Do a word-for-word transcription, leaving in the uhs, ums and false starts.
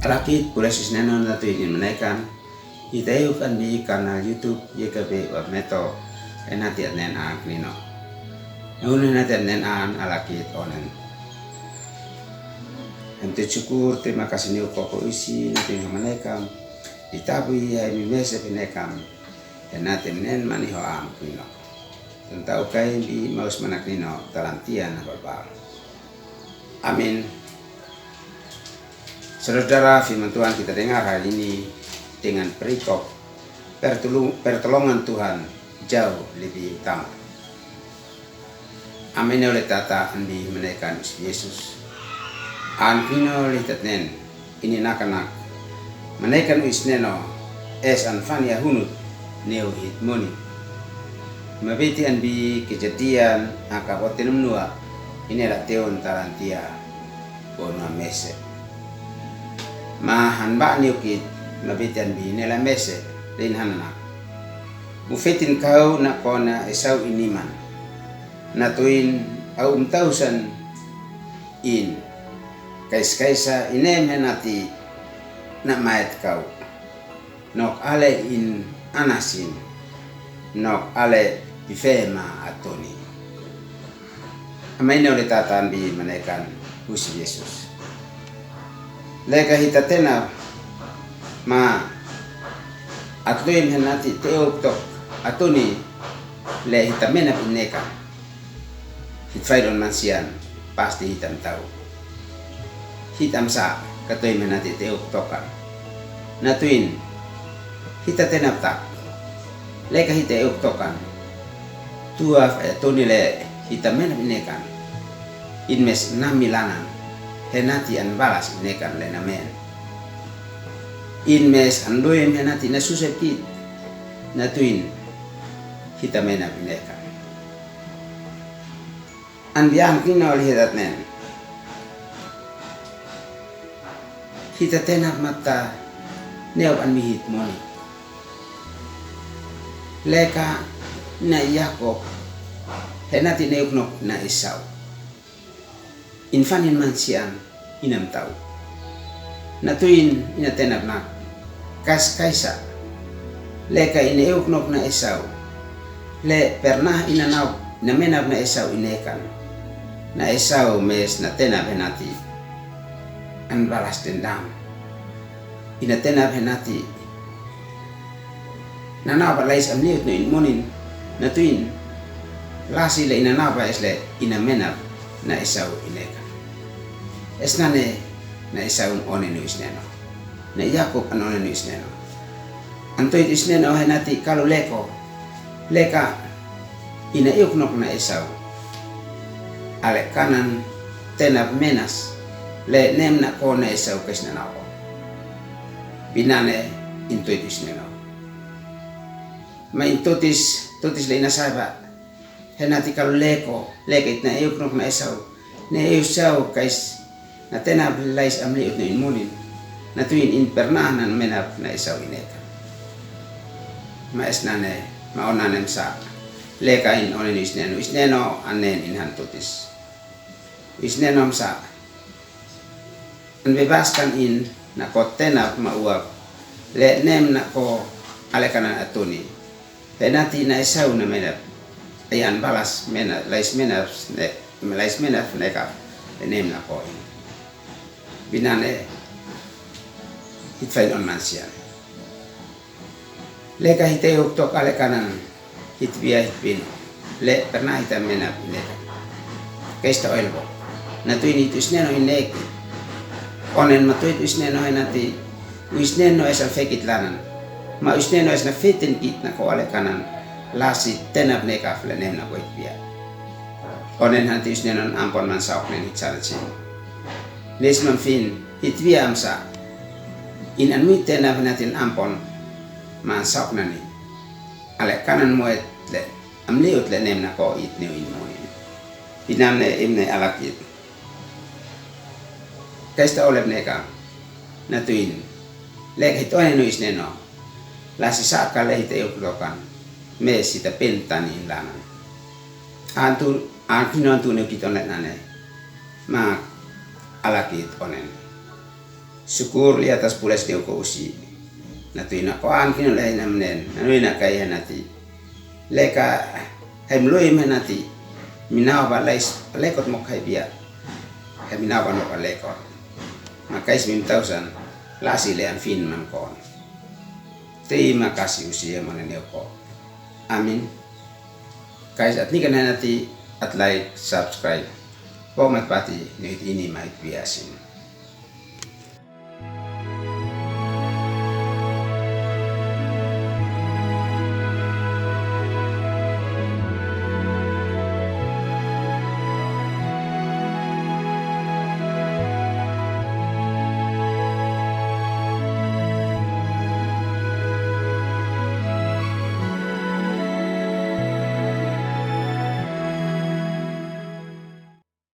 Alakit pule si sineno natu in manekan, ita yuk an bi kanal YouTube ye ka be wa meto, en ati an nen an kinino. Ehun en ati an nen an alakit onen. Em te cukur te makasini u koko isi natu in manekan, ita bu i ai mi mese penekan, en ati nen mani ho am kinino. Tentang ukai bi maus manak nino talantia na babal. Amin. Saudara-saudara, firman Tuhan kita dengar hari ini dengan perikop pertolu-, pertolongan Tuhan jauh lebih utama. Amin, oleh tata an bi menekan Yesus. An kinino oleh tatnen. Ini nakanak. Manekan u isneno, es an fani ahunut, neu hit moni. Mabiti an bi Kejadian, aka bote num nua, ine la teon talantia, bonua mese. Ma han ba niukit, mabiti an bi ine la mese, lin hananak. Mu fetin kau na kona Esau iniman. Natu in au um tausan in. Kais-kaisa inem henati na maet kau. Nok ale in anasin. Nok ale pifema atoni. Amaine ole tatan bi manekan husi Yesus. Leka hita tena ma atloim henati teuk tok atoni le hita mena pineka. Hit faidon mansian, pasti hitam tau. Hitam sa, katoim henati teuk tokan. Natuin, hita tenap tak. Leka hita euk tokan. Tuaf, eh, toni le hita mena pinekan. In mes nami lanan. Henati an balas pinekan le namen. In mes an doim henati na susepit. Natuin, hita mena pinekan. An bian kino li hita tnen. Hita tenap mata neu an mihit moni. Leka na Yakop henati neuk nok na Esau. In fanin mansian inam tau. Natuin ina tenap nak kas kaisa. Leka ina euk nok na Esau. Le pernah ina nau ina menap na Esau inekan. Na Esau mes na tenap henati. An balas dendam. Ina tenap henati. Na nau ba lais am liut no in monin. Natuin. Lasi le ina nau ba es le ina menap na Esau inekan. Es nane na Esau un one no isneno. Na Yakop an one no isneno. Antoit isneno henati kalu leko. Leka ina iuk nok na Esau. Ale kanan tenap menas. Le nem na ko na Esau kes na nau. Binane intoit isneno. Ma intotis, totis le ina saiba. Henati kalu leko, leka itna euk nok na Esau. Ne Esau kais na tenap lais am liut no in monin. Natuin in pernah nan menap na Esau inekan. Ma es nane, ma onanem sa. Leka in one no isneno, isneno anen in han totis. Isneno sa. An bebaskan in na ko tenap ma uap. Le nem na ko ale kanan atoni. Henati na Esau na menap. Ayan balas mena, lais menap ne, lais menap neka. Le nem na ko in. Binane hit faidon mansian. Leka hita euk tok ale kanan hit bia hit pino. Le pernah hita menap inekan. Kais ta oil bo. Natuin itu isneno inek. Onen matuit isneno henati. Isneno es an fekit lanan. Ma isneno es na feten kit na ko ale kanan. Lasi tenap neka le nem na ko hit bia. Onen hanati isneno ampon man saok nen hit sanan sin. Nes man fin hit bia am sa. In an mi tenap henati ampon. Man saok nani. Ale kanan moet le. Am liut le nem na ko it neu in monin. Inam ne im ne alakit. Kais ta olep neka. Natuin. Leka hit one no isneno. Lasi sa kale hit euk lokan. Me sita pen tani in lanan. Antu, antu no antu neu kit on le nane. Ma alakit onen. Sukur, lia tasi pules neu ko usi. Na tui na oan kino lai na mnen, na nui na kai hanati. Leka, hai mlui hanati. Minau ba lais, lekot mo kai bia. Hai minau ba no ba lekot. Ma kais mim tausan, lasi le an fin man kon. Tei ma kasi usi e mone neu ko. Amin. Kais at ni ka na hanati, at like, subscribe. Bo mat pati, ni ini mai bia sin.